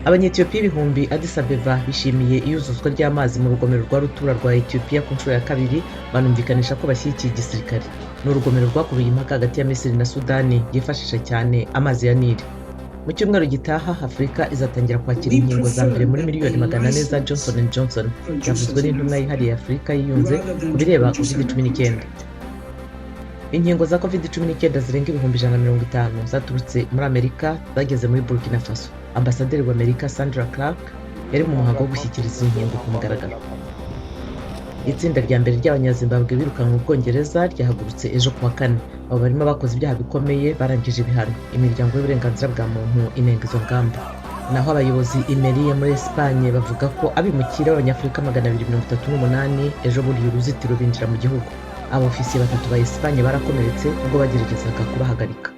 Abanyetiyopiya ibihumbi Addis Abeba bishimiye iyuzuzwa ry'amazi mu rugomero rwa rutura rwa Etiyopiya ku nshuro ya kabiri, banumvikanisha ko bashyigikiye igisirikare. Ni urugomero rwakuruye impaka hagati ya Misiri na Sudani yifashisha cyane amazi ya Nili. Mu cyumweru gitaha, Afurika izatangira kwakira We inkingo za mbere prefer muri that miliyoni they 400 za license Johnson Johnson, byavuzwe producers in n'intumwa Africa yihariye Afurika yiyunze rather ku than to bireba produce Covid under 19. contract. Inkingo za Covid 19 zirenga 150,000 zaturutse muri Amerika zageze muri Burkina Faso. Ambasaderi wa Amerika Sandra Clark yari mu muhango wo gushyikiriza izo nkingo ku mugaragaro. Itsinda rya mbere ry'Abanyazimbabwe birukanwe mu Bwongereza ryahagurutse ejo kuwa kane. Abo barimo abakoze ibyaha bikomeye barangije ibihano. Imiryango y'uburenganzira bwa muntu inenga izo ngamba. Naho abayobozi i Melilla muri Esipanye bavuga ko abimukira b'Abanyafurika 238 ejo buriye uruzitiro binjira mu gihugu. Abofisiye batatu ba Esipanye barakomeretse ubwo bageragezaga kubahagarika.